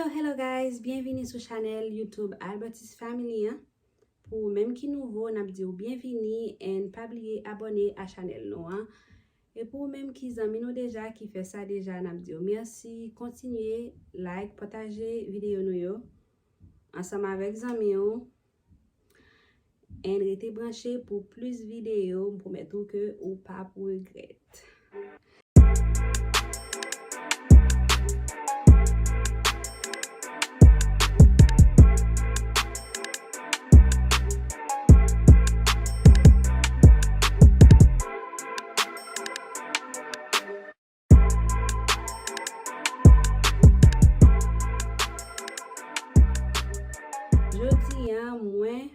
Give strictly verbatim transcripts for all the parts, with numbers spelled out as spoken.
Hello guys, byenvini sou chanèl YouTube Albertist Family an. Pou ou menm ki nouvo, n ap di w byenvini and pa bliye abòne a chanèl nou an. E pou ou menm ki zanmi nou deja, ki fè sa deja, n ap di w mèsi. Kontinye like, pataje videyo nou yo ansanm avèk zanmi w. And rete branche pou plis videyo, m pwomèt ou ke ou p ap regrèt. Jodi a, mwen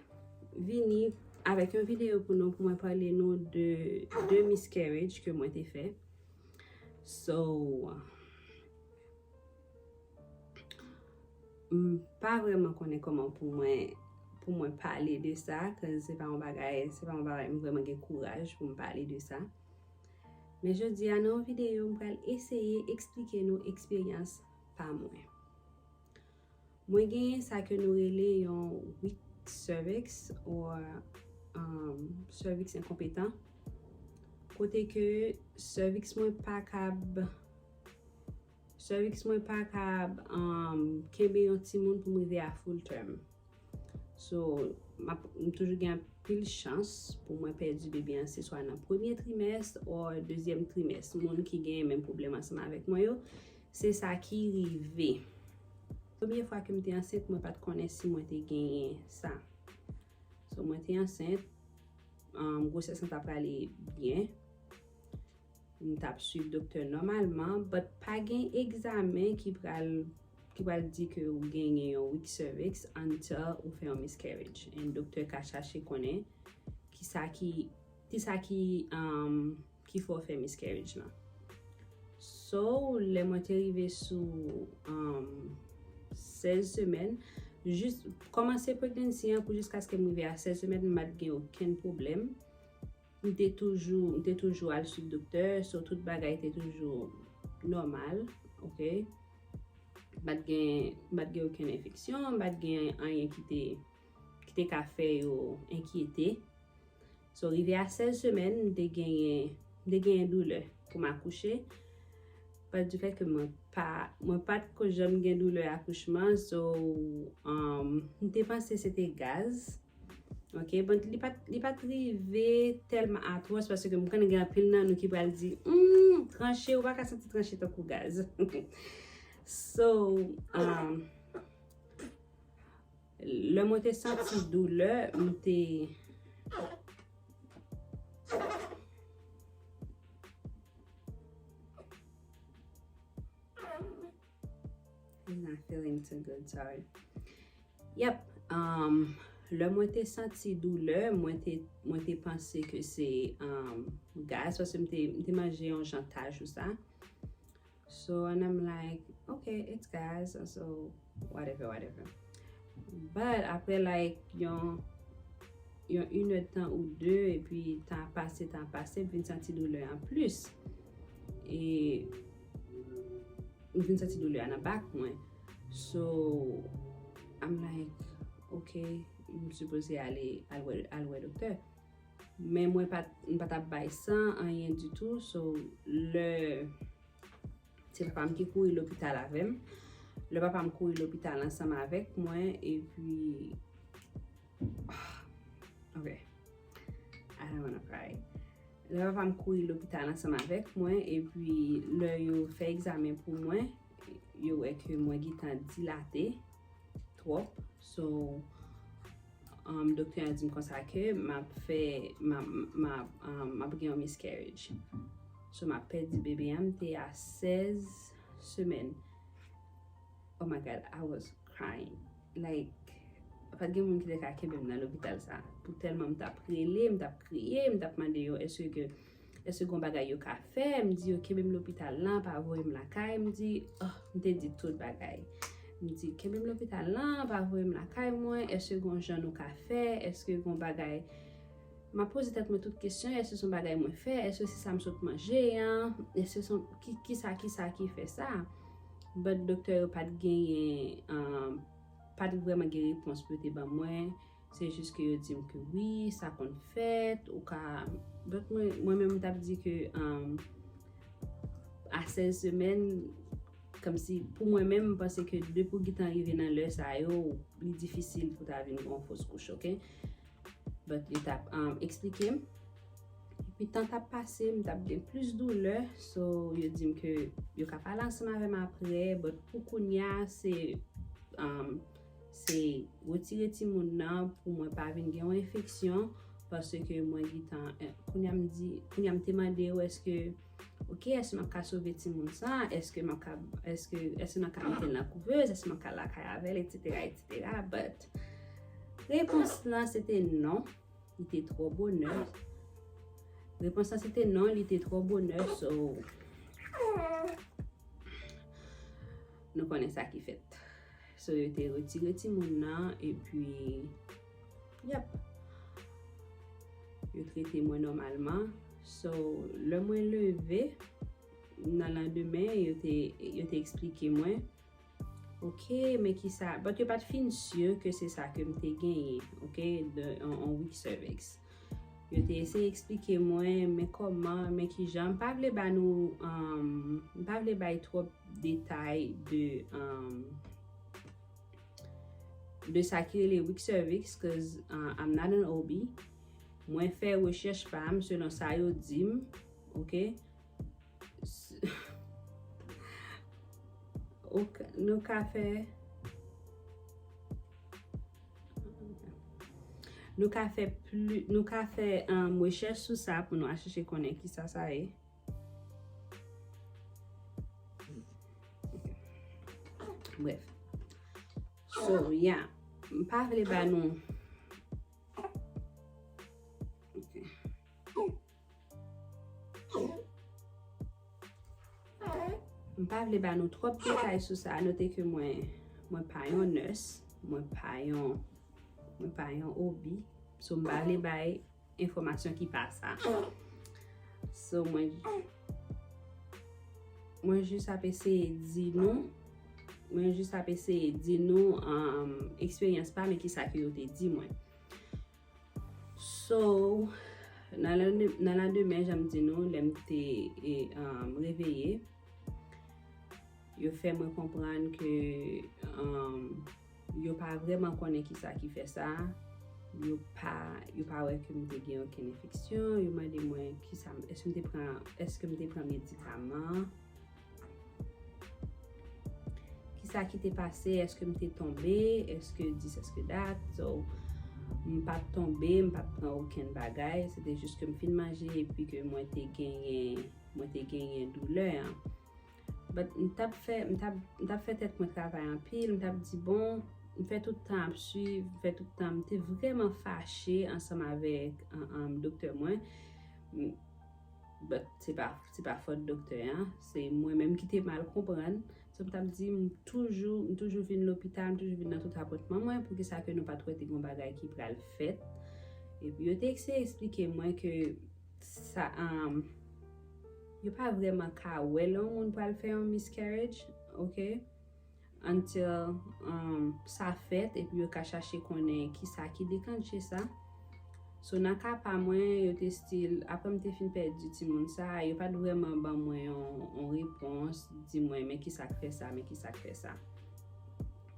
vini avèk yon videyo pou nou, pou mwen pale nou de de miscarriage ke mwen te fè. So, m pa vrèman konnen kòman pou mwen, pou mwen pale de sa, cause se pa yon bagay, se pa yon bagay m vrèman gen kouraj pou m pale de sa. Men jodi a, nan yon videyo, m pral eseye eksplike nou eksperyans pa mwen. Mwen genyen sa ke nou rele yon weak cervix or, um, cervix enkonpetan. Kote ke cervix mwen pa kab, cervix mwen pa kab, um, kenbe yon timoun pou m rive a full term. So, m ap, m toujou gen anpil chans pou mwen pèdi bebe an, se swa nan premye trimès or dezyèm trimès. Moun ki genyen menm pwoblèm ansanm avèk mwen yo, se sa ki rive. Premye fwa ke m te ansent, mwen pa t konnen si mwen te genyen sa. So, mwen te ansent, um, gwosès lan t ap prale byen. M t ap swiv doktè nòmalman, but pa gen egzamen ki pral, ki pral di ke ou genyen yon weak cervix until ou fè yon miscarriage. And doktè ka chache konnen kisa ki, kisa ki, um, ki fè w fè miscarriage lan. So, lè mwen te rive sou, um, sèz semèn, jis kòmanse pregnancy an pou jiskaske m rive a sèz semèn, m pa t gen okenn pwoblèm. M te toujou, m te toujou al swiv doktè, so tout bagay te toujou nòmal, oke? M pa t gen, m pa t gen okenn enfeksyon, m pa t gen anyen ki te, ki te ka fè yo enkyete. So, rive a sèz semèn, m te genyen, m te genyen doulè pou m akouche. But du fait ke mwen pa, mwen pa t ko janm gen doulè akouchman, so, um, m te panse se te gaz. Ok, bon, li pa t, li pa t rive tèlman atwòs, paske m konnen gen anpil nan nou ki pral di, hmm, tranche, ou pa ka santi tranche tankou gaz. So, um, lè mwen te santi doulè, m te, I'm not feeling too good, sorry. Yep, um, lè mwen te santi doulè, mwen te, mwen te panse ke se, um, gaz, paske m te, m te manje yon jan taj ou sa. So, and I'm like, okay, it's gas, so whatever, whatever. But apre, like, yon, yon inèdtan ou de, epi tan ap pase, tan ap pase, m vin santi doulè an plis. E m vin santi doulè a nan bak mwen. So, I'm like, okay, m sipoze ale, al wè, al wè doktè. Men mwen pa t, m pa t ap bay san, anyen ditou. So, lè se papa m ki kouri lopital avè m. Lè papa m kouri lopital ansanm avèk mwen, epi, ok. I don't wanna cry. Lè papa m kouri lopital ansanm avèk mwen, epi lè yo fè egzamen pou mwen, yo wè ke mwen gentan dilate twòp. So, um, doktè an di m konsa ke m ap fè, m ap, m ap, um, m ap gen yon miscarriage. So, m ap pèdi bebe an, m te a sèz semèn. Oh my God, I was crying. Like, pa t gen moun ki te ka kenbe m nan lopital sa. Pou tèlman m t ap rele, m t ap kriye, m t ap mande yo, èske ke, èske gon bagay yo ka fè? M di yo, kenbe m lopital lan, pa voye m lakay. M di, oh, m te di tout bagay. M di, kenbe m lopital lan, pa voye m lakay mwen. Èske gon jan nou ka fè? Èske gon bagay M ap poze tèt mwen tout kesyon, èske se yon bagay mwen fè? Èske se sa m sot manje an? Èske se yon, ki, kisa, kisa ki fè sa? But doktè yo pa t genyen, um, pa t vrèman gen repons pou yo te ban mwen. Se jis ke yo di m ke wi, sa konn fèt, ou ka, but mwen, mwen menm, m t ap di ke, um, a sèz semèn, kòmsi, pou mwen menm, m panse ke depi w gentan rive nan lè sa yo, li difisil pou ta vin gen yon fos kouch, oke? But yo t ap, um, eksplike m. Epi tan t ap pase, m t ap gen plis doulè, so yo di m ke yo ka pale ansanm avè m apre, but pou kounya, se, um, se retire timoun nan pou mwen pa vin gen yon enfeksyon, paske mwen gentan, eh, kounya m di, kounya m te mande yo, èske, oke, èske m ap ka sove timoun sa? Èske m ap ka, èske, èske m ap ka mete l nan kouvèz? Èske m ap ka lakay avè l, etsetera, etsetera. But repons lan, se te non. Li te twò bonè. Repons lan, se te non, li te twò bonè, so, nou konnen sa ki fèt. So, yo te retire timoun nan, epi, yep. Yo trete mwen nòmalman. So, lè mwen leve, nan landemen, yo te, yo te eksplike mwen, oke, men kisa, but yo pa t fin si ke se sa ke m te genyen, oke, de, on, on weak cervix. Yo te eseye eksplike mwen, men kòman, men kijan, m pa vle ba nou, um, m pa vle bay twòp detay de, um, de sa ki rele weak cervix, 'cause, uh, I'm not an O B. Mwen fè rechèch pa m selon sa yo di m, oke? S-, ou ka, nou ka fè, nou ka fè pli, nou ka fè, um, rechèch sou sa pou nou al chèche konnen kisa sa ye. Bref. So, yeah. M pa vle ba nou. Ok. M pa vle ba nou twòp detay sou sa. Note ke mwen, mwen pa yon nurse, mwen pa yon, mwen pa yon O B. So, m pa vle bay enfòmasyon ki pa sa. So, mwen, mwen jis ap eseye di nou, mwen jis ap eseye di nou, um, eksperyans pa m e kisa ke yo te di mwen. So, nan lande-, nan landemen, jan m di nou, lè m te, e, um, reveye, yo fè mwen konprann ke, um, yo pa vrèman konnen kisa ki fè sa. Yo pa, yo pa wè ke m te gen okenn enfeksyon. Yo mande mwen kisa m, èske m te pran, èske m te pran medikaman. Kisa ki te pase? Èske m te tonbe? Èske dis, èske dat? So, m pa t tonbe, m pa t pran okenn bagay. Se te jis ke m fin manje epi ke mwen te genyen, mwen te genyen doulè an. But m t ap fè, m t ap, m t ap fè tèt mwen travay anpil, m t ap di, bon, m fè tout tan ap swiv, m fè tout tan, m te vrèman fache ansanm avèk, um, um, doktè mwen. M, but se pa, se pa fòt doktè an, se mwen menm ki te mal konprann. So, m t ap di, m toujou, m toujou vin lopital, m toujou vin nan tout apwentman mwen, poukisa ke nou pa t wè te gen yon bagay ki pral fèt? Epi yo te eseye eksplike mwen ke sa, um, yo pa vrèman ka wè lè yon moun pral fè yon miscarriage, ok? Until, um, sa fèt, epi yo ka chache konnen kisa ki deklanche sa. So, nan ka pa mwen, yo te still, apre m te fin pèdi timoun sa, yo pa t vrèman ban mwen yon, yon repons, di mwen, men kisa k fè sa, men kisa k fè sa.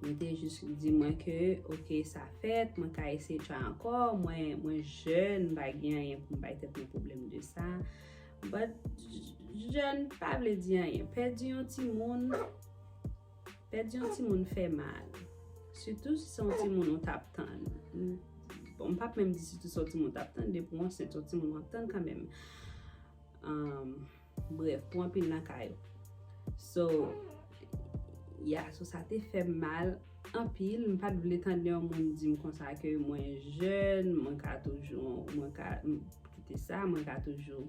Yo te jis di mwen ke, ok, sa fèt, mwen ka eseye try ankò, mwen, mwen jèn, m pa gen anyen pou m bay tèt mwen pwoblèm de sa. But, j-, jèn pa vle di anyen. Pèdi yon timoun, pèdi yon timoun fè mal. Sitou si se yon timoun ou t ap tann. Bon, m p ap menm di sitou se yon timoun ou t ap tann, depi w ansent, se yon timoun w ap tann kanmenm. Um, bref, pou anpil nan ka yo. So, yeah, so sa te fè m mal anpil. M pa t vle tande yon moun di m konsa ke mwen jèn, mwen ka toujou, mwen ka, m, kite sa, mwen ka toujou,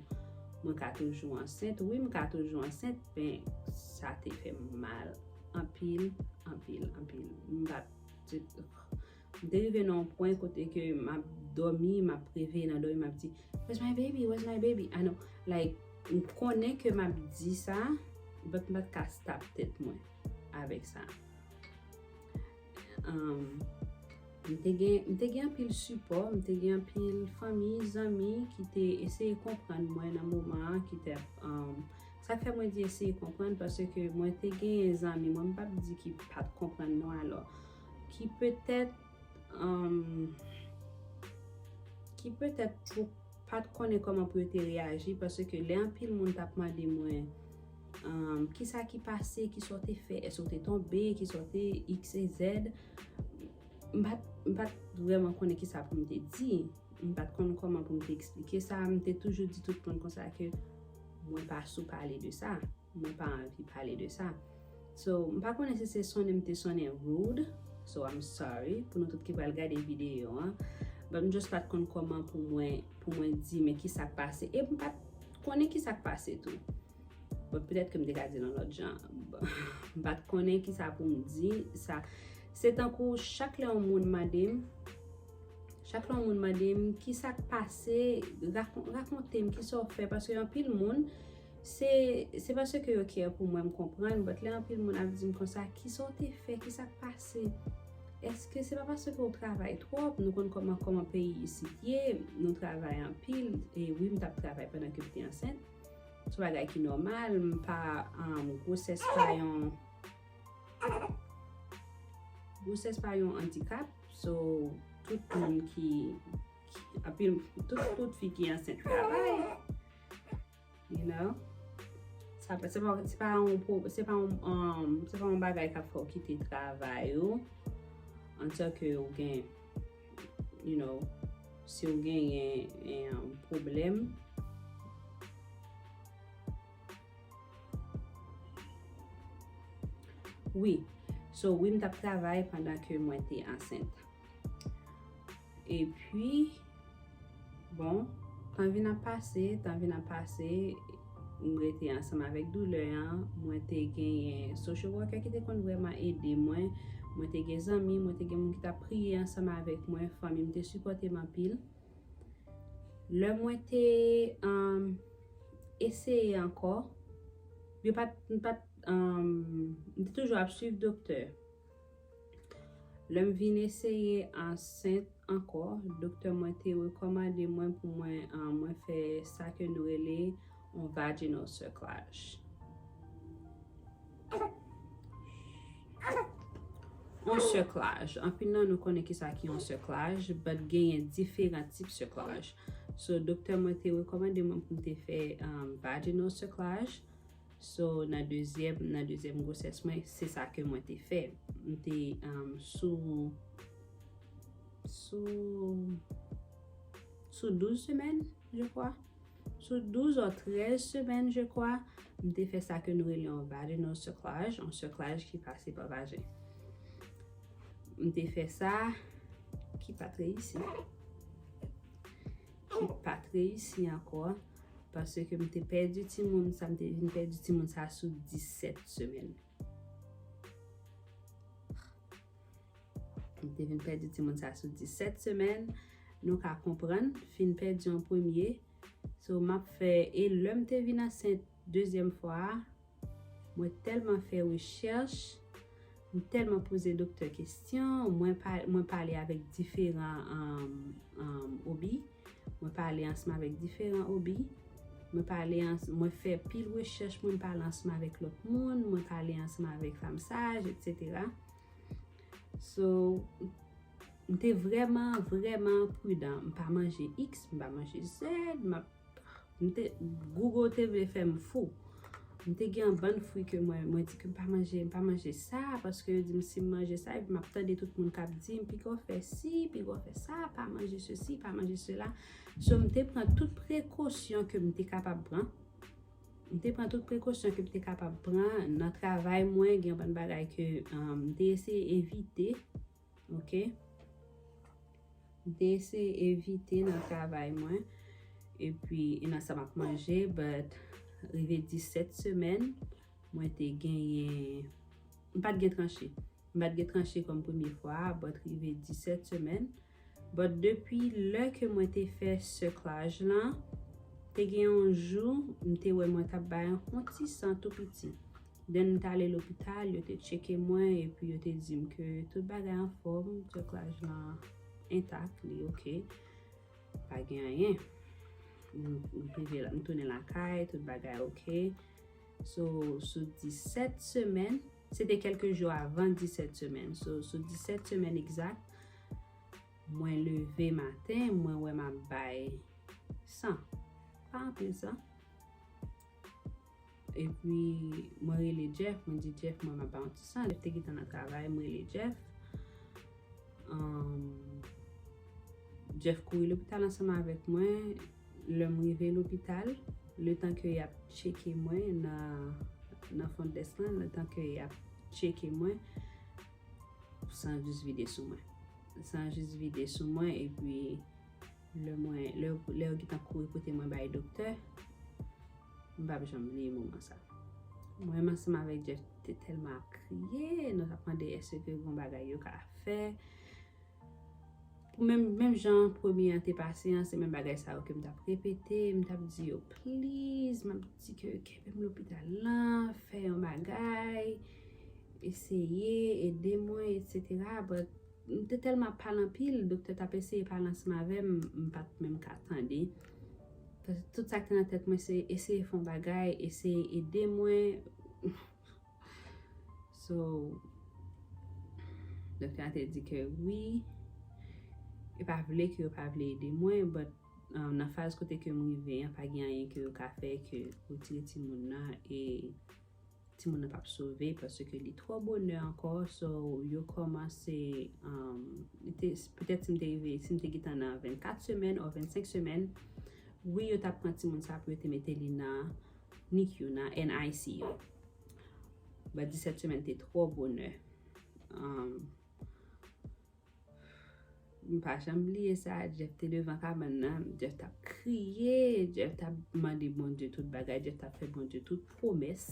mwen ka toujou ansent. Wi, m ka toujou ansent, men sa te fè m mal anpil, anpil, anpil. M pa t, m te rive nan yon pwen kote ke m ap dòmi, m ap reveye nan dòmi, m ap di, "Where's my baby? Where's my baby?" I know, like, m konnen ke m ap di sa, but m pa t ka stop tèt mwen. avèk sa. Um, m te gen, m te gen anpil sipò, m te gen anpil fanmi, zanmi ki te eseye konprann mwen nan moman an, ki te, um, sa k fè mwen di eseye konprann, paske mwen te gen zanmi, mwen m p ap di ki pa t konprann non, alò, ki petèt, um, ki petèt pou pa t konnen kòman pou yo te reyaji, paske lè anpil moun t ap mande mwen, um, kisa ki pase, kisa w te fè, èske w te tonbe, kisa w te X, Y, Z, m pa t, m pa t vrèman konnen kisa pou m te di. M pa t konn kòman pou m te eksplike sa. M te toujou di tout moun konsa ke mwen pa sou pale de sa. Mwen pa anvi pale de sa. So, m pa konnen si se sonnen m te sonnen rude. So, I'm sorry pou nou tout ki pral gade videyo an. But m just pa t konn kòman pou mwen, pou mwen di, men kisa k pase. E m pa t konnen kisa k pase tou. But petèt ke m te ka di l yon lòt jan. M pa t konnen kisa pou m di. Sa, se tankou chak lè yon moun mande m, chak lè yon moun mande m, kisa k pase, rakon-, rakonte m kisa w fè. Paske anpil moun, se, se paske yo care pou mwen, m konprann, but lè anpil moun ap di m konsa, kisa w te fè, kisa k pase? Èske se pa paske w travay twòp? Nou konn kòman, kòman peyi isit ye, nou travay anpil. E wi, m t ap travay pandan ke m te ansent. Se yon bagay ki nòmal, m pa, um, gwosès pa yon, gwosès pa yon andikap. So, tout moun ki, ki anpil, tout, tout fi ki ansent travay. You know? Sa pa, se pa, se pa yon pro-, se pa yon, um, se pa yon bagay k ap fè w kite travay ou. Antan ke ou gen, you know, si w genyen, um, pwoblèm. Wi. So, wi, m t ap travay pandan ke mwen te ansent. Epi, bon, tan vin ap pase, tan vin ap pase, m rete ansanm avèk doulè an. Mwen te genyen social worker ki te konn vrèman ede mwen. Mwen te gen zanmi, mwen te gen moun ki t ap priye ansanm avèk mwen. Fanmi m te sipòte m anpil. Lè mwen te, um, eseye ankò, yo pa t, m pa t, um, m te toujou ap swiv doktè. Lè m vin eseye ansent ankò, doktè mwen te rekòmande mwen pou mwen, um, mwen fè sa ke nou rele yon vaginal cerclage. Yon cerclage. Anpil nan nou konnen kisa ki yon cerclage, but genyen diferan tip cerclage. So, doktè mwen te rekòmande mwen pou m te fè, um, vaginal cerclage. So, nan dezyèm, nan dezyèm gwosès mwen, se sa ke mwen te fè. M te, um, sou, sou, sou douz semèn, je crois. Sou douz ou trèz semèn, je crois, m te fè sa ke nou rele yon vaginal cerclage, yon cerclage ki pase pa vajen. M te fè sa, ki pa t reyisi. Ki pa t reyisi ankò, paske m te pèdi timoun sa, m te vin pèdi timoun sa sou disèt semèn. M te vin pèdi timoun sa sou disèt semèn. Nou ka konprann, fin pèdi yon premye. So, m ap fè, e lè m te vin ansent dezyèm fwa a, mwen tèlman fè rechèch, m tèlman poze doktè kesyon, mwen pa, mwen pale avèk diferan, um, um, obi, mwen pale ansanm avèk diferan obi, mwen pale ans-, mwen fè pil rechèch, mwen pale ansanm avèk lòt moun, mwen pale ansanm avèk fanm saj, etsetera. So, m te vrèman, vrèman pridan. M pa manje X, m pa manje Z, m ap, m te Google te vle fè m fou. M te gen yon bann fwi ke mwen, mwen di ke m pa manje, m pa manje sa, paske yo di m si m manje sa, epi m ap tande tout moun k ap di m, piga w fè si, piga w fè sa, pa manje sesi, pa manje sela. So, m te pran tout prekosyon ke m te kapab pran. M te pran tout prekosyon ke m te kapab pran. Nan travay mwen, gen yon bann bagay ke, um, m te eseye evite. Ok? M te eseye evite nan travay mwen. Epi, e nan sa m ap manje, but rive disèt semèn, mwen te genyen, m pa t gen tranche. M pa t gen tranche kòm premye fwa a, but rive disèt semèn. But depi lè ke mwen te fè cerclage lan, te gen yon jou, m te wè mwen t ap bay yon ti san tou piti. Then m t ale lopital, yo te tcheke mwen, epi yo te di m ke tout bagay anfòm, cerclage lan entak, li oke. Pa gen anyen. M, m rive la, m tounen lakay, tout bagay oke. So, sou disèt semèn, se te kèlke jou avan disèt semèn. So, sou disèt semèn egzak, mwen leve maten, mwen wè m ap bay san. Pa anpil san. Epi, mwen rele Jeff, mwen di Jeff, mwen m ap bay yon ti san. Jeff te gentan nan travay, mwen rele Jeff. Um, Jeff kouri lopital ansanm avèk mwen. Lè m rive lopital, letan ke y ap tcheke mwen nan, nan front desk lan, letan ke y ap tcheke mwen, san jis vide sou mwen. San jis vide sou mwen, epi lè mwen, lè, lè yo gentan kouri pote mwen bay doktè, m p ap janm bliye moman sa. Mwen menm ansanm avèk Jeff te tèlman ap kriye, nou t ap mande èske gen yon bagay yo ka fè. Pou menm, menm jan premye an te pase an, se menm bagay sa yo ke m t ap repete, m t ap di yo, please, m ap di ke kenbe m lopital lan, fè yon bagay, eseye, ede mwen, etsetera. But m te tèlman ap pale anpil, doktè t ap eseye pale ansanm avè m, m pa t menm ka tande. Paske tout sa k te nan tèt mwen, se eseye fè yon bagay, eseye ede mwen. So, doktè a te di ke wi, yo pa vle ke yo pa vle ede mwen, but um, nan faz kote ke m rive an, pa gen anyen ke yo ka fè ke retire timoun nan, e timoun nan p ap sove paske li twò bonè ankò. So, yo kòmanse, um, li te, petèt si m te rive, si m te gentan nan vennkat semèn ou vennsenk semèn, wi, yo t ap pran timoun sa pou yo te mete li nan NICU, nan NICU. But disèt semèn te twò bonè. Um, m pa janm bliye sa, Jeff te devan kabann nan, Jeff t ap kriye, Jeff t ap mande Bondye tout bagay, Jeff t ap fè Bondye tout pwomès.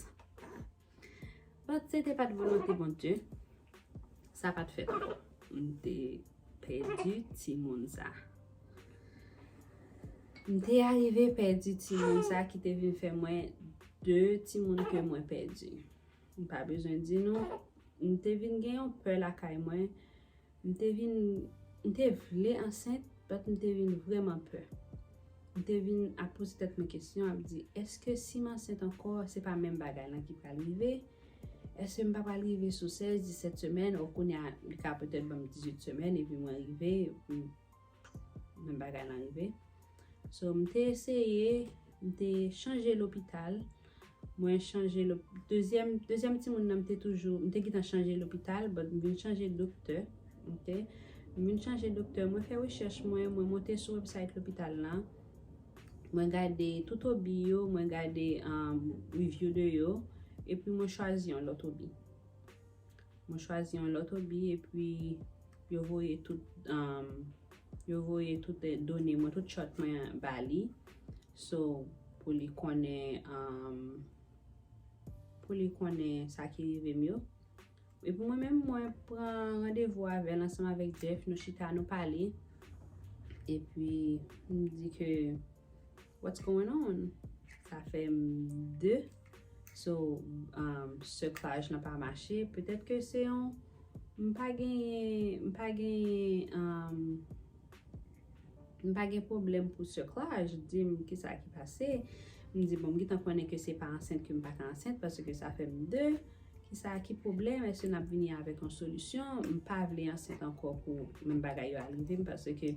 But se te pa t volonte Bondye, sa pa t fèt ankò. M te pèdi timoun sa. M te arive pèdi timoun sa ki te vin fè mwen de timoun ke mwen pèdi. M pa bezwen di nou, m te vin gen yon pè lakay mwen. M te vin, m te vle ansent, but m te vin vrèman pè. M te vin ap poze tèt mwen kesyon, ap di, èske si m ansent ankò, se pa menm bagay lan ki pral rive? Èske m pa pral rive sou sèz, disèt semèn, o kounye a, li ka petèt ban m dizuit semèn, epi mwen rive, epi menm bagay lan rive. So, m te eseye, m te chanje lopital. Mwen chanje lop-, dezyèm, dezyèm timoun nan, m te toujou, m te gentan chanje lopital, but m vin chanje doktè. Ok? M vin chanje doktè, mwen fè rechèch mwen, mwen monte sou website lopital lan. Mwen gade tout obi yo, mwen gade, um, review de yo, epi mwen chwazi yon lòt obi. Mwen chwazi yon lòt obi, epi yo voye tout, um, yo voye tout, eh, done mwen, tout chart mwen ba li. So, pou li konnen, um, pou li konnen sa ki rive m yo. Epi mwen menm, mwen pran randevou avè l ansanm avèk Jeff, nou chita, nou pale. Epi, m di ke, what's going on? Sa fè m de. So, um, cerclage lan pa mache. Petèt ke se yon, m pa genyen, m pa genyen, um, m pa gen pwoblèm pou cerclage. Di m kisa ki pase. M di, bon, m gentan konnen ke se pa ansent ke m pa ka ansent, paske sa fè m de. Kisa, ki pwoblèm? Èske n ap vini avèk yon solisyon? M pa vle ansent ankò pou menm bagay yo al rive m, paske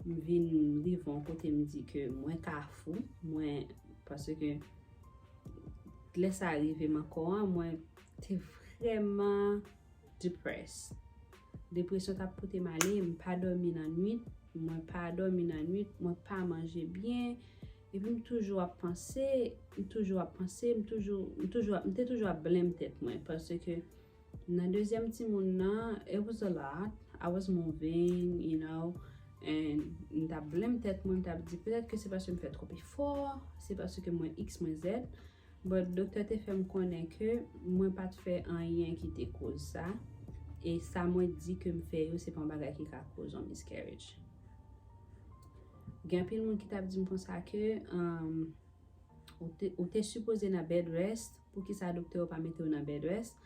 m vin rive yon kote m di ke mwen ka fou, mwen, paske lè sa rive m ankò an, mwen te vrèman depressed. Depresyon t ap pote m ale, m pa dòmi nan nwit, mwen pa dòmi nan nwit, mwen pa manje byen, epi m toujou ap panse, m toujou ap panse, m toujou, m toujou ap, m te toujou ap blame tèt mwen, paske nan dezyèm timoun nan, it was a lot. I was moving, you know, and m t ap blame tèt mwen, m t ap di, petèt ke se paske m fè twòp efò, se paske mwen X, mwen Z. But doktè te fè m konnen ke mwen pa t fè anyen ki te koz sa. E sa mwen di ke m fè yo, se pa yon bagay ki ka koz yon miscarriage. Gen anpil moun ki t ap di m konsa ke, um, ou te, ou te sipoze nan bed rest, poukisa doktè yo pa mete w nan bed rest?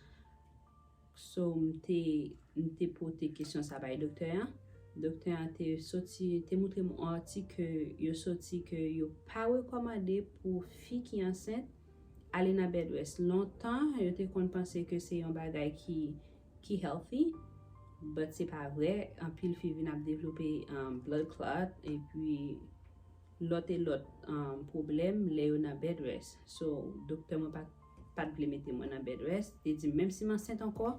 So, m te, m te pote kesyon sa bay doktè an. Doktè an te soti, te moutre m yon atik ke yo soti ke yo pa rekòmande pou fi ki ansent ale nan bed rest. Lontan, yo te konn panse ke se yon bagay ki, ki healthy, but se pa vre. Anpil fi vin ap devlope, um, blood clot, epi lòt e lòt, um, pwoblèm lè yo nan bed rest. So, doktè mwen pa, pa t vle mete mwen nan bed rest. Li di m, menm si m ansent ankò,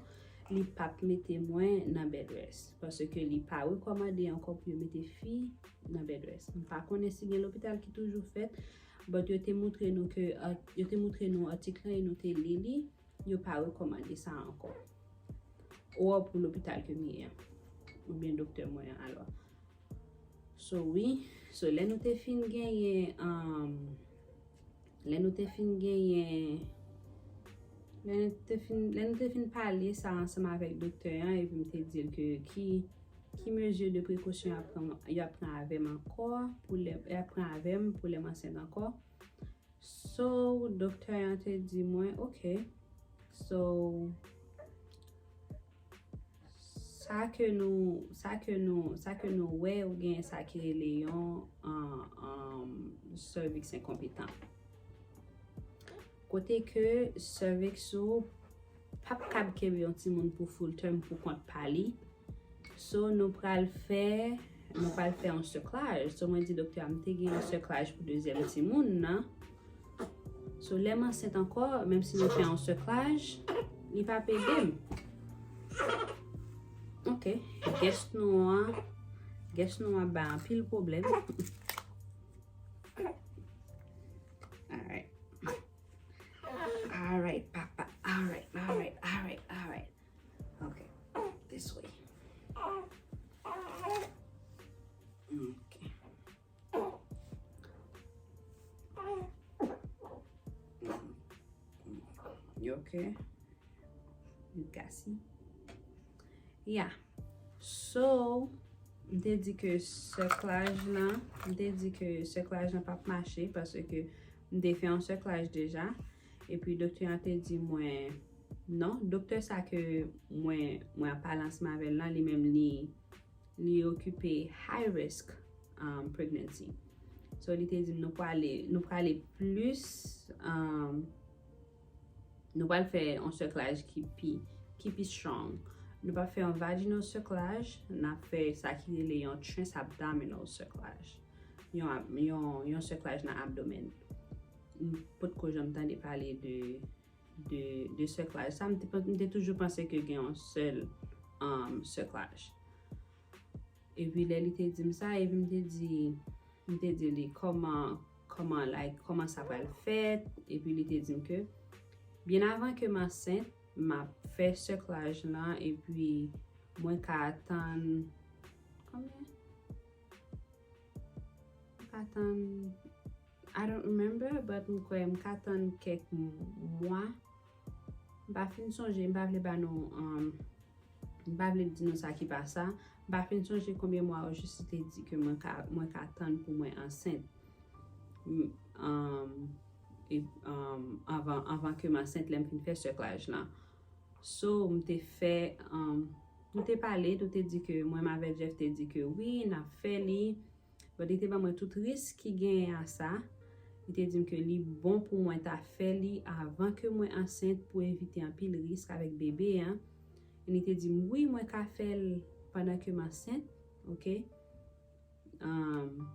li p ap mete mwen nan bed rest. Paske li pa rekòmande ankò pou yo mete fi nan bed rest. M pa konnen si gen lopital ki toujou fèt, but yo te moutre nou ke, uh, yo te moutre nou atik lan e nou te li li, yo pa rekòmande sa ankò. Ou pou lopital ke m ye an, oubyen doktè mwen an alò. So, wi. So, lè nou te fin genyen, um, lè nou te fin genyen, lè nou te fin, lè nou te fin pale sa ansanm avèk doktè an, epi m te di l ke ki, ki mezi de prekosyon y ap pran, y ap pran avè m ankò pou lè, y ap pran avè m pou lè m ansent ankò. So, doktè an te di mwen, "Ok." So, sa ke nou, sa ke nou, sa ke nou wè, ou gen sa ki rele yon, an, an, cervix enkonpetan. Kote ke cervix ou p ap kab kenbe yon timoun pou full term pou kont pa li. So, nou pral fè, nou pral fè yon cerclage. So, mwen di doktè a, m te gen yon cerclage pou dezyèm timoun nan. So, lè m ansent ankò, menm si nou fè yon cerclage, li p ap ede m. Ok, guest nou an, guest nou an bay anpil pwoblèm. Alright. Alright, papa. Alright, alright, alright, alright. Okay, this way. Okay. You okay? You gassy? Yeah. So, m te di ke cerclage lan, m te di ke cerclage lan p ap mache paske m te fè yon cerclage deja. Epi doktè an te di mwen, non, doktè sa ke mwen, mwen ap pale ansanm avè l lan, li menm li, li okipe high risk, um, pregnancy. So, li te di m nou prale, nou prale plis, um, nou pral fè yon cerclage ki pi, ki pi strong. Nou p ap fè yon vaginal cerclage, n ap fè sa ki rele yon transabdominal cerclage. Yon ab-, yon, yon cerclage nan abdomen. M potko janm tande pale de, de, de cerclage sa. M te, m te toujou panse ke gen yon sèl, um, cerclage. Epi lè li te di m sa, epi m te di, m te di li kòman, kòman, like, kòman sa pral fèt, epi li te di m ke byen avan ke m ansent, m ap fè cerclage lan, epi mwen ka atann, konbyen? M ka tann, I don't remember, but m kwè m ka tann kèk m-, mwa. M pa fin sonje, m pa vle ba nou, um, m pa vle di nou sa ki pa sa. M pa fin sonje konbyen mwa ojis li te di ke mwen ka, mwen ka tann pou mwen ansent. M, um, e, um, anvan, anvan ke m ansent, lè m fin fè cerclage lan. So, m te fè, um, nou te pale, nou te di ke mwen m avèk Jeff te di ke wi, n ap fè li. But li te ban mwen tout risk ki genyen a sa. Li te di m ke li bon pou mwen ta fè li avan ke mwen ansent pou evite anpil risk avèk bebe an. E li te di m, wi, mwen ka fè l pandan ke m ansent, ok? Um,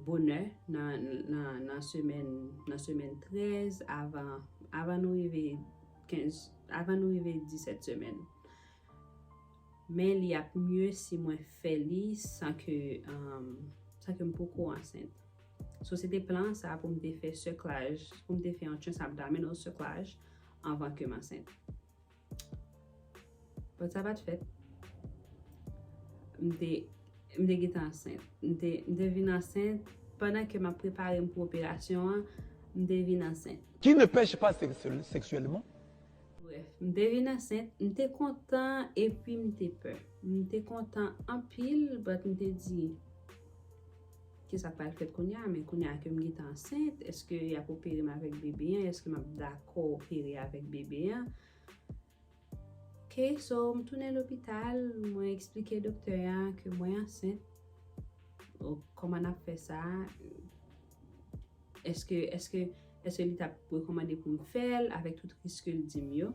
bonè, nan, nan, nan semèn, nan semèn trèz, avan, avan nou rive kenz, avan nou rive disèt semèn. Men li ap mye si mwen fè li san ke, um, san ke m poko ansent. So, se te plan sa pou m te fè cerclage, pou m te fè yon transabdominal cerclage anvan ke m ansent. But sa pa t fèt. M te, m te gentan ansent. M te, m te vin ansent. Pandan ke m ap prepare m pou operasyon an, m te vin ansent. Qui ne pêche pas sexuel-, sexuellement? Bref, m te vin ansent, m te kontan epi m te pè. M te kontan anpil, but m te di, kisa k pral fèt kounye a, men kounye a ke m gentan ansent, èske y ap opere m avèk bebe an, èske m ap dakò opere avèk bebe an? Ok, so m tounen lopital, mwen eksplike doktè a ke mwen ansent. O, kòman n ap fè sa? Èske, èske, èske li t ap rekòmande pou m fè l avèk tout risk ke l di m yo?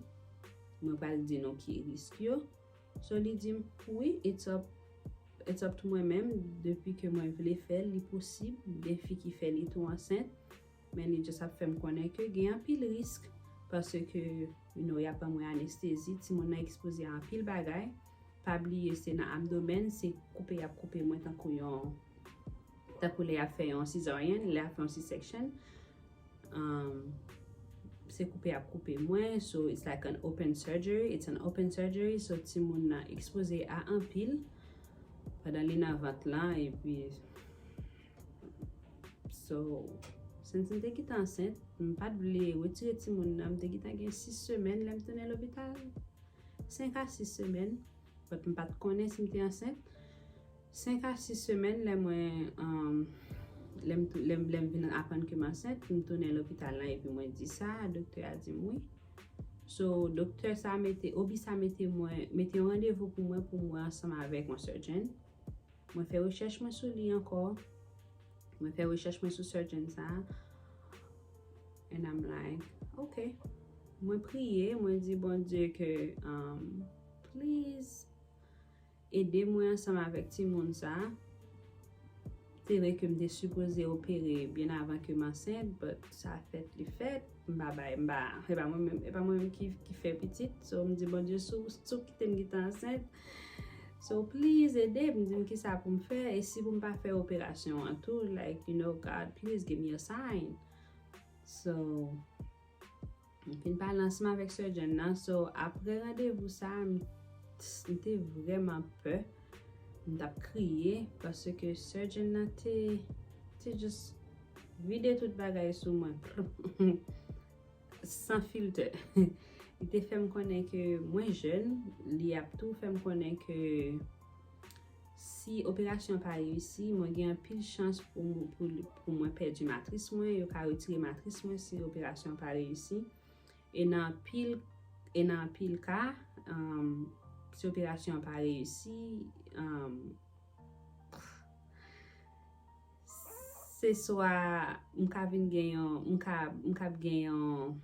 Mwen pral di nou ki risk yo. So li di m, wi, it's up, it's up to mwen menm, depi ke mwen vle fè l, li posib, gen fi ki fè li tou ansent, men li just ap fè m konnen ke gen anpil risk, paske, you know, y ap ban mwen anestezi, timoun nan ekspoze a anpil bagay. Pa bliye, se nan abdomen, se koupe y ap koupe mwen tankou yon, tankou lè y ap fè yon cesarean, lè y ap fè yon C-section. Um, se koupe y ap koupe mwen, so it's like an open surgery, it's an open surgery, so timoun nan ekspoze a anpil pandan li nan vant lan, epi, so, since m te gentan ansent, m pa t vle retire timoun nan, m te gentan gen sis semèn lè m tounen lopital, senk a sis semèn, but m pa t konnen si m te ansent. Senk a sis semèn lè mwen, um, lè m, lè m, lè m vin aprann ke m ansent, m tounen lopital lan epi mwen di sa, doktè a di m wi. So, doktè sa mete, O B sa mete mwen, mete yon randevou pou mwen, pou mwen ansanm avèk yon surgeon. Mwen fè rechèch mwen sou li ankò. Mwen fè rechèch mwen sou surgeon sa. And I'm like, ok. Mwen priye, mwen di Bondye ke, um, please, ede mwen ansanm avèk timoun sa. Se vre ke m te sipoze opere byen avan ke m ansent, but sa fèt, li fèt. M pa bay, m pa, se pa mwen menm, se pa mwen menm ki, ki fè pitit. So, m di Bondye, si w, si w kite m gentan ansent, so, please, ede m, di m kisa pou m fè, e si pou m pa fè operasyon an tou, like, you know, God, please give me a sign. So, m fin pale ansanm avèk surgeon nan. So, apre randevou sa, m, m te vrèman pè. M t ap kriye, paske surgeon nan te, te just vide tout bagay sou mwen. San filtè. Li te fè m konnen ke mwen jèn, li ap tou fè m konnen ke si operasyon pa reyisi, mwen gen anpil chans pou, pou, pou mwen pèdi matris mwen, yo ka retire matris mwen si operasyon pa reyisi. E nan anpil, e nan anpil ka, um, si operasyon pa reyisi, um, se swa m ka vin gen yon, m ka, m ka gen yon,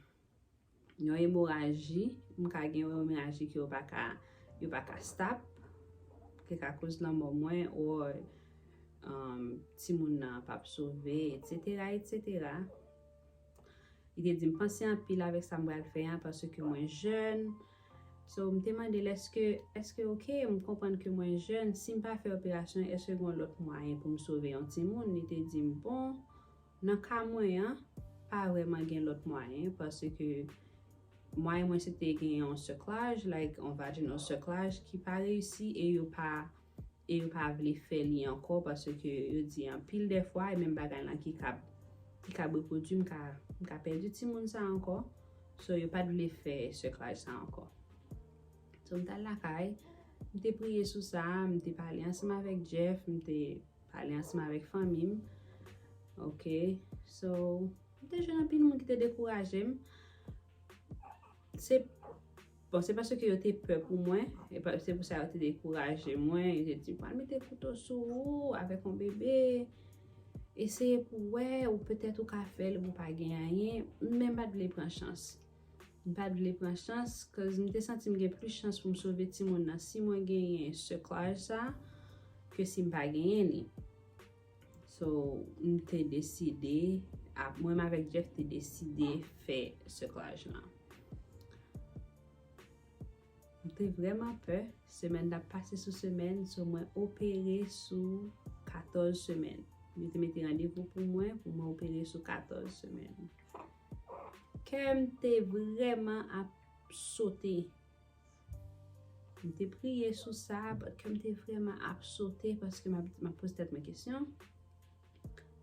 yon emoraji, m ka gen yon emoraji ke yo pa ka, yo pa ka stop, ki ka koz lanmò mwen, or, um, timoun nan p ap sove, etsetera, etsetera. Li te di m panse anpil avèk sa m pral fè a, paske mwen jèn. So, m te mande l, èske, èske ok, m konprann ke mwen jèn, si m pa fè operasyon, èske gen yon lòt mwayen pou m sove yon timoun? Li te di m, bon, nan ka mwen an, pa vrèman gen lòt mwayen, paske mwayen mwen se te gen yon cerclage, like, yon vaginal cerclage ki pa reyisi e yo pa, e yo pa vle fè li ankò, paske yo di anpil dèfwa, e menm bagay lan ki kab, ki kab repwodui, m ka, m ka pèdi timoun sa ankò. So, yo pa t vle fè cerclage sa ankò. So, m t al lakay, m te priye sou sa, m te pale ansanm avèk Jeff, m te pale ansanm avèk fanmi m. Ok, so, m te jwenn anpil moun ki te dekouraje m. Se, bon, se paske yo te pè pou mwen, e pa, se pou sa yo te dekouraje mwen, yo te di, pral mete kouto sou ou avèk yon bebe, eseye pou w wè, ou petèt ou ka fè l, ou pa gen anyen, men m pa t vle pran chans. M pa t vle pran chans, cause m te santi m gen plis chans pou m sove timoun nan si mwen genyen cerclage sa, ke si m pa genyen li. So, m te deside, ap, mwen menm avèk Jeff te deside fè cerclage lan. M te vrèman pè, semèn t ap pase sou semèn, so mwen opere sou katòz semèn. Yo te mete randevou pou mwen, pou mwen opere sou katòz semèn. Kè m te vrèman ap sote. M te priye sou sa, but kè m te vrèman ap sote, paske m ap, m ap poze tèt mwen kesyon.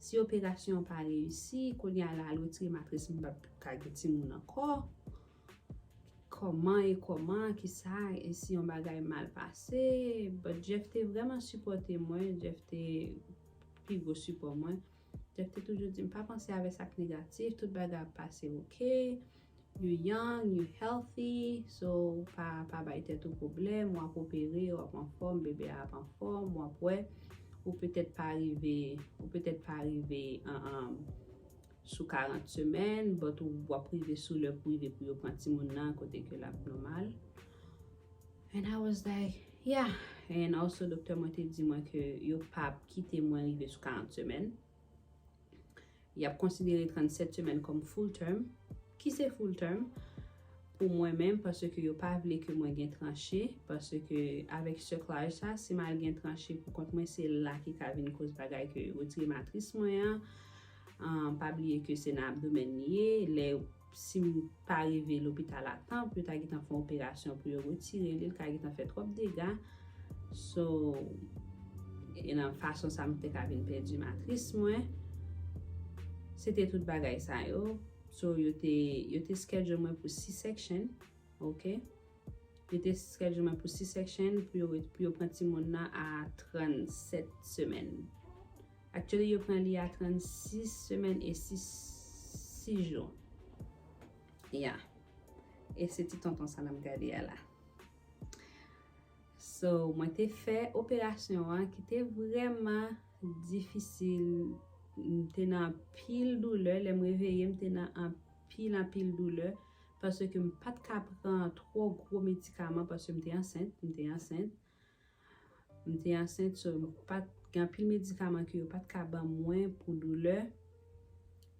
Si operasyon an pa reyisi, kounye a la al retire matris, m p ap ka gen timoun ankò. Kòman e kòman, kisa, e si yon bagay mal pase? But Jeff te vrèman sipòte mwen, Jeff te pi gwo sipò mwen. Jeff te toujou di m, "Pa panse avè sa k negatif, tout bagay ap pase oke. You young, you healthy, so pa, pa bay tèt ou pwoblèm, w ap opere, w ap anfòm, bebe a ap anfòm, w ap wè, ou petèt pa rive, ou petèt pa rive an, an, sou karant semèn, but ou, w ap rive sou lè pou rive pou yo pran timoun nan kote ke l ap nòmal." And I was like, "Yeah." And also, doktè mwen te di mwen ke yo p ap kite mwen rive sou karant semèn. Y ap konsidere trannsèt semèn kòm full term. Ki se full term? Pou mwen menm, paske yo pa vle ke mwen gen tranche, paske avèk sèklaj sa, si m al gen tranche pou kont mwen, se la ki ka vin koz bagay ke yo retire matris mwen an. Ah, pa bliye ke se nan abdomèn li ye. Lè, si m pa rive lopital a tan, pou yo ta gentan fè yon operasyon pou yo retire li, l ka gentan fè twòp dega. So, e nan fason sa m te ka vin pèdi matris mwen. Se te tout bagay sa yo. So, yo te, yo te schedule mwen pou C-section, oke? Yo te schedule mwen pou C-section pou yo, pou yo pran timoun nan a trannsèt semèn. Actually, yo pran li a trannsis semèn e sis, sis jou. Yeah. E se ti tonton sa n ap gade a la. So, mwen te fè operasyon an ki te vrèman difisil. M te nan anpil doulè. Lè m reveye, m te nan anpil, anpil doulè. Paske m pa t ka pran twò gwo medikaman paske m te ansent. M te ansent. M te ansent, so m pa t gen anpil medikaman ke yo pa t ka ban mwen pou doulè.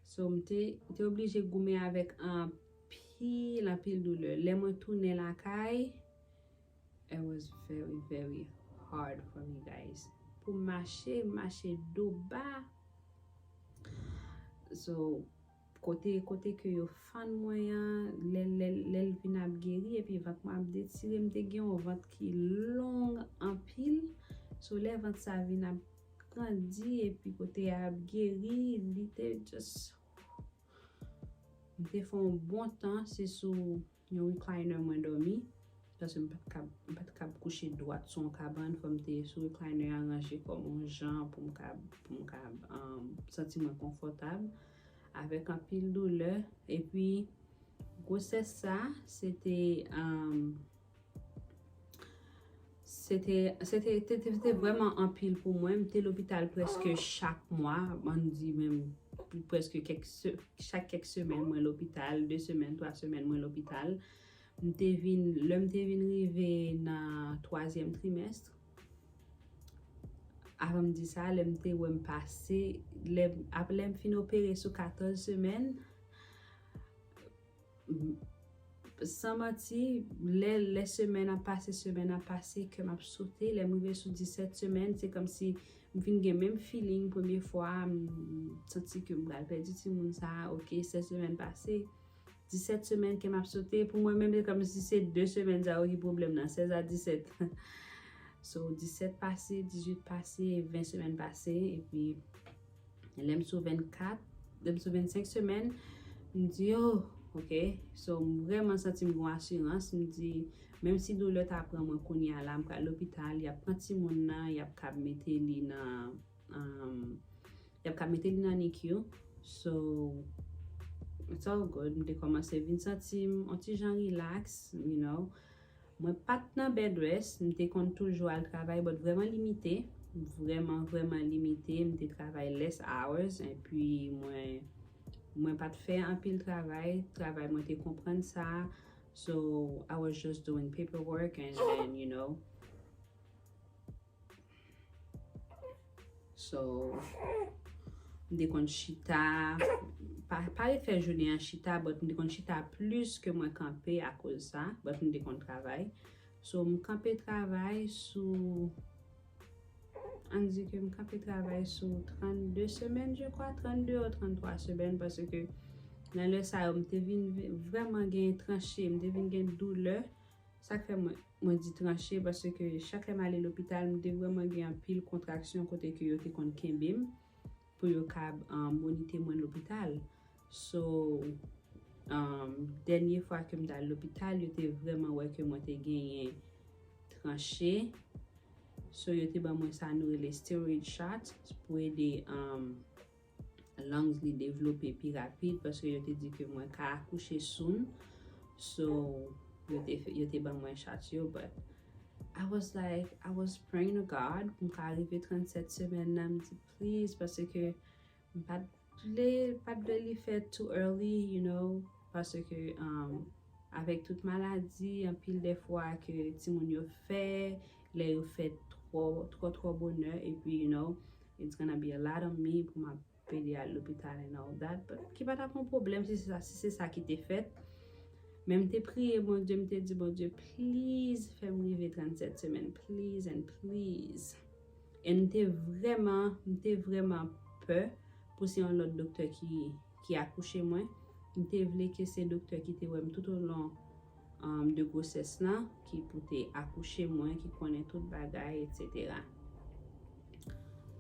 So, m te, m te oblije goumen avèk anpil, anpil doulè. Lè mwen tounen lakay, it was very, very hard for me, guys. Pou m mache, m mache do ba. So, kote, kote ke yo fann mwen an, lè, lè, lè l vin ap geri, epi vant mwen ap detire, m te gen yon vant ki long anpil. So, lè vant sa vin ap grandi, epi kote a ap geri, li te just, m te fè yon bon tan, se sou yon recliner mwen dòmi. Paske m pa t kab, m pa t kab kouche dwat sou yon kabann, fò m te sou recliner an ranje kò m yon jan pou m kab, pou m kab, um, santi mwen konfòtab, avèk anpil doulè. Epi, gwosès sa, se te, um, se te, se te, te, te, te vrèman anpil pou mwen. M te lopital prèske chak mwa, ann di menm prèske kèk se-, chak kèk semèn, mwen lopital, de semèn, twa semèn, mwen lopital. M te vin, lè m te vin rive nan twazyèm trimès, avan m di sa, lè m te wè m pase, lè, ap-, lè m fin opere sou katòz semèn, m-, san manti, lè, lè semèn ap pase, semèn ap pase, kè m ap sote. Lè m rive sou disèt semèn, se kòmsi m vin gen menm feeling premye fwa, m santi ke m pral pèdi timoun sa a, oke, sèz semèn pase, disèt semèn ke m ap sote. Pou mwen menm, se kòmsi se de semèn sa yo ki pwoblèm nan, sèz a disèt. So, disèt pase, dizuit pase, ven semèn pase, epi lè m sou vennkat, lè m sou vennsenk semèn, m di, "Oh, oke." So, m vrèman santi m gon asirans. M di, menm si doulè ta pran mwen kounye a la, m pral lopital, y ap pran timoun nan, y ap kab mete li nan, um, y ap ka mete li nan NICU. So, it's all good. M te kòmanse vin santi m yon ti jan relax, you know. Mwen pa t nan bed rest, m te konn toujou al travay, but vrèman limite. Vrèman, vrèman limite. M te travay less hours, epi mwen, mwen pa t fè anpil travay. Travay mwen te konprann sa. So, I was just doing paperwork and then, you know, So, m te konn chita, pa, pa ret fè jounen an chita, but m te konn chita plis ke mwen kanpe akoz sa, but m te konn travay. So, m kanpe travay sou, ann di ke m kanpe travay sou trannde semèn, je kwa, trannde ou tranntwa semèn, paske nan lè sa yo, m te vin ve-, vrèman gen tranche, m te vin gen doulè. Sa k fè mwen, mwen di tranche, paske chak lè m ale lopital, m te vrèman gen anpil kontraksyon kote ke yo te konn kenbe m pou yo ka, um, monite mwen lopital. So, um, dènye fwa ke m t al lopital, yo te vrèman wè ke mwen te genyen tranche. So, yo te ban mwen sa nou rele steroid shot pou ede um, lungs li devlope pi rapid, paske yo te di ke mwen ka akouche soon. So, yo te, yo te ban mwen shot yo, but I was like, I was praying to God pou m ka rive trannsenk semèn nan, m di, please, paske m pa t vle, pa t vle li fèt too early, you know, paske um, avèk tout maladi, anpil de fwa ke timoun yo fè, lè yo fèt twò, twò, twò bonè, epi, you know, it's gonna be a lot on me pou m ap pede al lopital and all that, but ki pa t ap yon pwoblèm si se sa, si se sa ki te fèt. Men m te priye Bondye, m te di, Bondye, please, fè m rive trannsenk semèn, please and please. E m te vrèman, m te vrèman pè pou se yon lòt doktè ki, ki akouche mwen. M te vle ke se doktè ki te wè m tout olon um, de gwosès lan, ki pou te akouche mwen, ki konnen tout bagay, etsetera.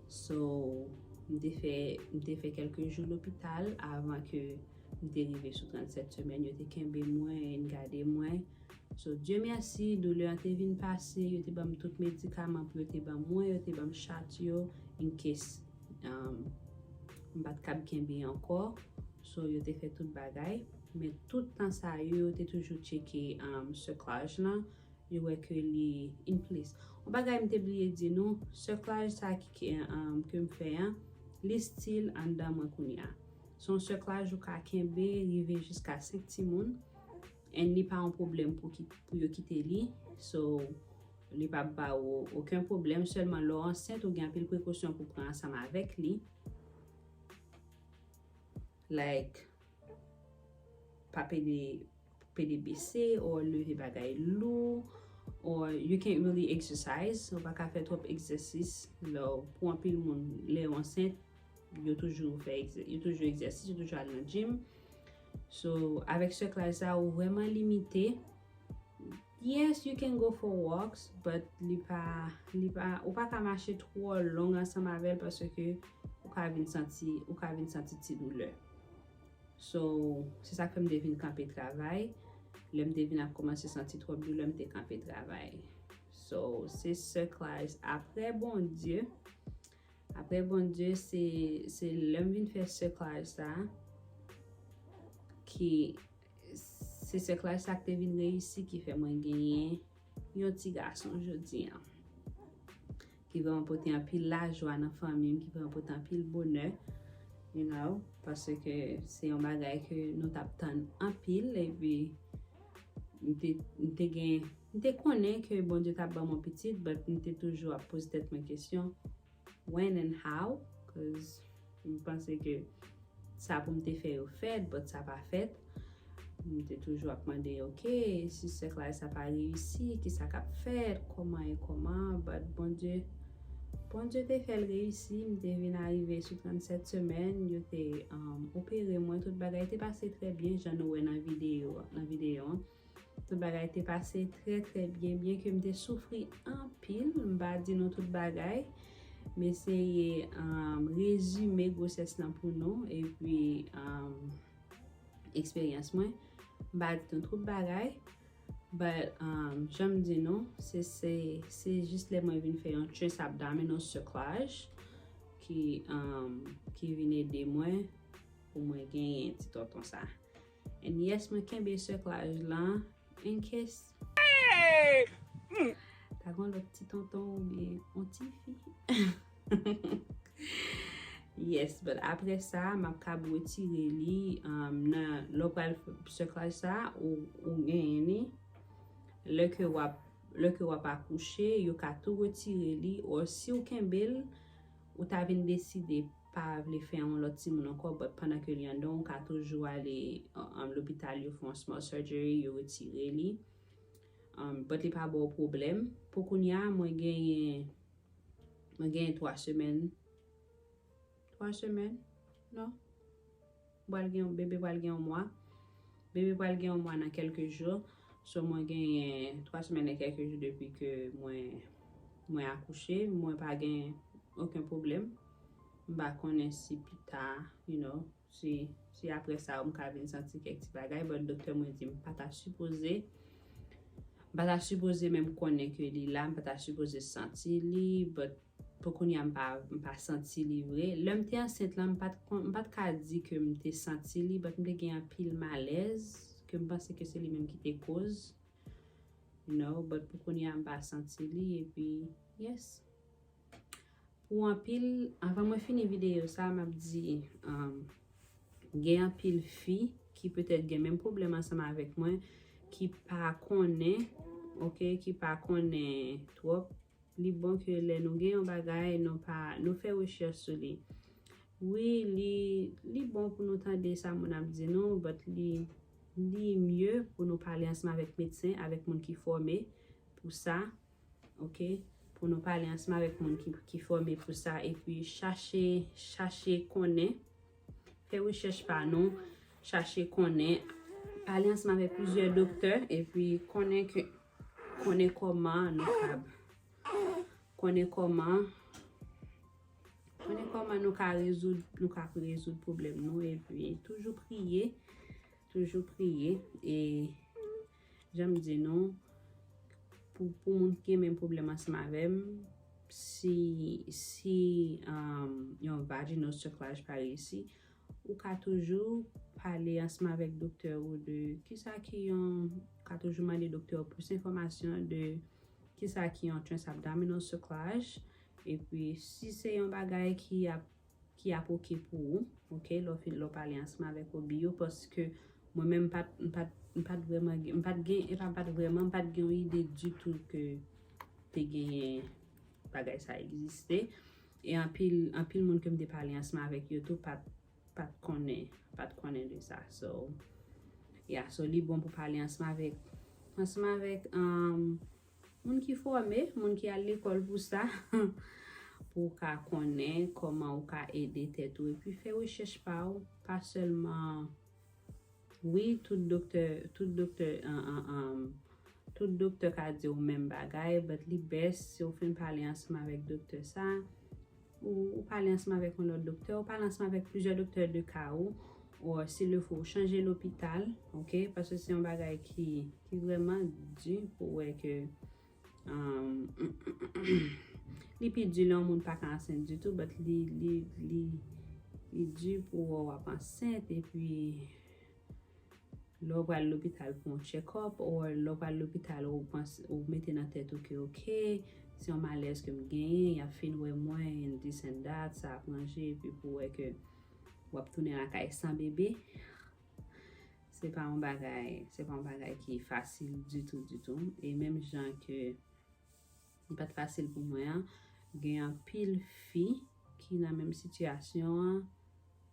So, m te fè, m te fè kèlke jou lopital avan ke m te rive sou trannsenk semèn. Yo te kenbe mwen, e n gade mwen. So, Dye mèsi, doulè an te vin pase, yo te ban m tout medikaman pou yo te ban mwen, yo te ban m shot yo, in case um, m pa t kab kenbe ankò. So, yo te fè tout bagay. Men tout tan sa yo, yo te toujou tcheke um, cerclage lan. Yo wè ke li in place. Yon bagay m te bliye di nou, cerclage sa ki, ki, um, ke m fè an, li still anndan mwen kounye a. Se yon cerclage ou ka kenbe, rive jiska senk timoun. And li pa yon pwoblèm pou, ki, pou yo kite li. So, li p ap ba ou okenn pwoblèm. Sèlman lè w ansent, ou gen anpil prekosyon pou pran ansanm avèk li. Like, pa pede, pede bese, or leve bagay lou, or you can't really exercise, ou pa ka fè twòp egzèsis. Lè w, pou anpil moun, lè w ansent, yo toujou fè egzè-, yo toujou egzèsis, yo toujou al nan gym. So, avèk cerclage sa, ou vrèman limite. Yes, you can go for walks, but li pa, li pa, ou pa ka mache twò long ansanm avè l paske ou ka vin santi, ou ka vin santi ti doulè. So, se sa k fè m te vin kanpe travay. Lè m te vin ap kòmanse santi twòp doulè, m te kanpe travay. So, se cerclage. Apre Bondye, apre Bondye, se, se lè m vin fè cerclage sa, ki, se cerclage sa k te vin reyisi ki fè mwen genyen yon ti gason jodi an. Ki vrèman pote anpil lajwa nan fanmi m, ki vrèman pote anpil bonè, you know, paske se yon bagay ke nou t ap tann anpil, epi m te, m te gen, m te konnen ke Bondye t ap ban m yon pitit, but m te toujou ap poze tèt mwen kesyon, when and how, 'cause m panse ke sa pou m te fè yo fèt, but sa pa fèt. M te toujou ap mande, ok, si cerclage sa pa reyisi, kisa k ap fèt, kòman e kòman, but Bondye, Bondye te fè l reyisi, m te vin arive sou trannsenk semèn, yo te um, opere mwen, tout bagay te pase trè byen, jan nou wè nan videyo, nan videyo an. Tout bagay te pase trè, trè byen, byen ke m te soufri anpil. M pa di nou tout bagay. M eseye um, rezime gwosès lan pou nou, epi um, eksperyans mwen. M pa di nou tout bagay. But, um, jan m di nou, se, se, se jis lè mwen vin fè yon transabdominal cerclage ki, um, ki vin ede mwen pou mwen genyen ti tonton sa. And yes, mwen kenbe cerclage lan in case. Hey! Mm. Ta gon lòt ti tonton oubyen yon ti fi. Yes, but apre sa, m ap kab retire li um, nan lè w pral cerclage sa, ou, ou genyen li. Lè ke w ap, lè ke w ap akouche, yo ka tou retire li, or si w kenbe l, ou ta vin deside pa vle fè yon lòt timoun ankò, but pandan ke li anndan, ou ka toujou ale um, lopital, yo fè yon small surgery, yo retire li. Um, but li pa ba w pwoblèm. Pou kounye a, mwen genyen, mwen genyen twa semèn. Twa semèn? Non. Pral gen, bebe pral gen yon mwa. Bebe pral gen yon mwa nan kèlke jou. So, mwen genyen twa semèn e kèlke jou depi ke mwen, mwen akouche. Mwen pa gen okenn pwoblèm. M pa konnen si pita, you know, si, si apre sa, m ka vin santi kèk ti bagay, but doktè mwen di m pa ta sipoze. M pa ta sipoze menm konnen ke li la, m pa ta sipoze santi li, but pou kounye a m pa, m pa santi li vre. Lè m te ansent la, m pa t kon- m pa t ka di ke m te santi li, but m te gen anpil malèz, ke m panse ke se li menm ki te koz. You know, but pou kounye a m pa santi li, epi, yes. Pou anpil, anvan mwen fini videyo sa, m ap di, um, gen anpil fi ki petèt gen menm pwoblèm ansanm avèk mwen, ki pa konnen, ok, ki pa konnen twòp. Li bon ke lè nou gen yon bagay, nou pa, nou fè rechèch sou li. Wi, li, li bon pou nou tande sa moun ap di nou, but li, li mye pou nou pale ansanm avèk medsen, avèk moun ki fòme pou sa, ok? Pou nou pale ansanm avèk moun ki, ki fòme pou sa, epi chache, chache konnen, fè rechèch pa nou, chache konnen, pale ansanm avèk plizyè doktè, epi konnen ke, konnen kòman nou kab, konnen kòman, konnen kòman nou ka rezoud, nou ka rezoud pwoblèm nou, epi toujou priye, toujou priye, e jan m di nou, pou, pou moun ki gen menm pwoblèm ansanm avè m, si, si, um, yon vaginal cerclage pa reyisi, ou ka toujou pale ansanm avèk doktè ou de kisa ki yon, ou ka toujou mande doktè ou plis enfòmasyon de kisa ki yon transabdominal cerclage, epi si se yon bagay ki ap, ki ap ok pou ou, ok, lè w fin, lè w pale ansanm avèk O B yo, paske mwen menm m pa t, m pa t, m pa t vrèman gen, m pa t gen, e pa m pa t vrèman, m pa t gen yon ide ditou ke te genyen bagay sa egziste. E anpil, anpil moun ke m te pale ansanm avèk yo tou pa t, pa t konnen, pa t konnen de sa. So, yeah, so li bon pou pale ansanm avèk, ansanm avèk, um, moun ki fòme, moun ki al lekòl pou sa, pou w ka konnen kòman ou ka ede tèt ou, epi fè rechèch pa w, pa sèlman, wi, tout doktè, tout doktè, an, an, an, tout doktè ka di w menm bagay, but li best si w fin pale ansanm avèk doktè sa, ou, ou pale ansanm avèk yon lòt doktè, ou pale ansanm avèk plizyè doktè de ka ou, ou si le fo, ou chanje lopital, ok? Paske se yon bagay ki, ki vrèman di pou wè ke, um, li pi di lè yon moun pa ka ansent ditou, but li, li, li, li di pou wè w ap ansent, epi lè w pral lopital pou yon check-up, ou lè w pral lopital ou panse, ou mete nan tèt ou ke, ok, se yon malèz ke m genyen, y ap fin wè mwen, and this and that, sa ap ranje, epi pou wè ke w ap tounen lakay san bebe. Se pa yon bagay, se pa yon bagay ki fasil ditou, ditou. E menm jan ke li pa t fasil pou mwen an, gen anpil fi ki nan menm sitiyasyon an,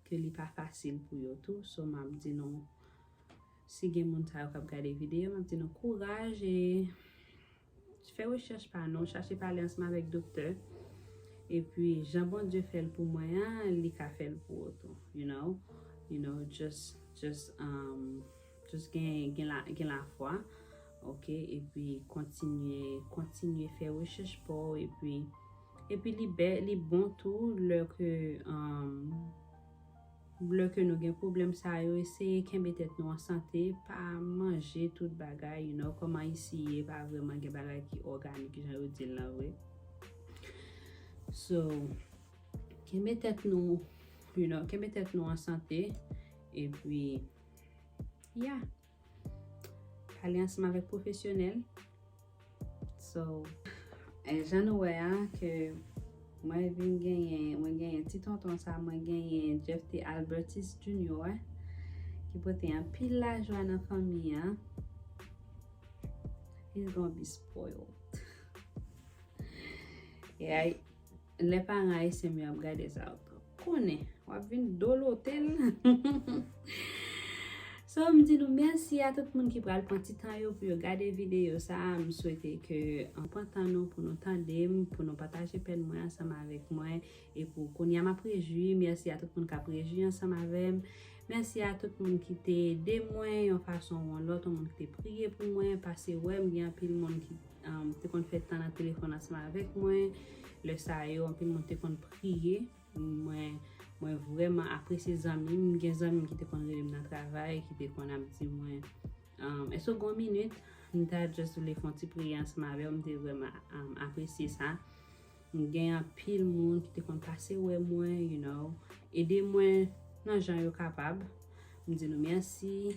ke li pa fasil pou yo tou. So, m ap di nou, si gen moun sa yo k ap gade videyo, m ap di nou kouraj e fè rechèch pa nou, chache pale ansanm avèk doktè. Epi, jan Bondye fè l pou mwen an, li ka fè l pou ou tou, you know? You know, just, just, um, just gen, gen la, gen lafwa, ok? Epi, kontinye, kontinye fè rechèch pa w, epi, epi li bè, li bon tou, lè ke, um, lè ke nou gen pwoblèm sa yo, eseye kenbe tèt nou an sante, pa manje tout bagay, you know, kòman isi ye, pa vrèman gen bagay ki òganik, jan yo di l lan vre. So, kenbe tèt nou, you know, kenbe tèt nou an sante, epi, yeah. Pale ansanm avèk pwofesyonèl. So, e jan nou wè a, ke mwen vin genyen, mwen genyen ti tonton sa, mwen genyen Jeff T. Albertis Junior, ki pote anpil lajwa nan fanmi an. He's gonna be spoiled. E ay, lè paran ayisyen m yo ap gade sa, w ap konnen, w ap vin dolote l. So, m di nou mèsi a tout moun ki pral pran ti tan yo pou yo gade videyo sa a. M swete ke, an, pran tan nou pou nou tande m, pou nou pataje pèn mwen ansanm avèk mwen. E pou kounye a m ap rejwi, mèsi a tout moun k ap rejwi ansanm avè m. Mèsi a tout moun ki te ede mwen yon fason ou yon lòt, yon moun ki te priye pou mwen, pase wè m, gen anpil moun ki, um, te konn fè tan nan telefòn ansanm avèk mwen. Lè sa yo, anpil moun te konn priye. Mwen, mwen vrèman apresye zanmi m. Gen zanmi m ki te konn rele m nan travay, ki te konn ap di mwen, um, èske w gen yon minit? M ta just vle fè yon ti priyè ansanm avè w, m te vrèman um, apresye sa. M gen anpil moun ki te konn pase wè mwen, you know, ede mwen nan jan yo kapab. M di nou mèsi.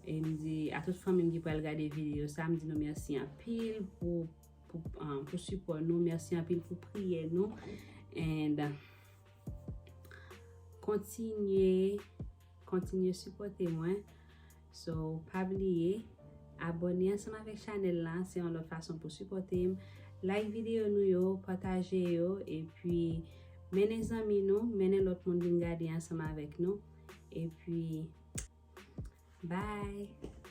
E m di a tout fanmi m ki pral gade videyo sa, m di nou mèsi anpil pou, pou, um, pou sipò nou. Mèsi anpil pou priyè nou. And kontinye, kontinye sipòte mwen. So, pa bliye, abòne ansanm avèk chanèl la, se yon lòt fason pou sipòte m. Like videyo nou yo, pataje yo, epi mennen zanmi nou, mennen lòt moun vin gade ansanm avèk nou. Epi, bye!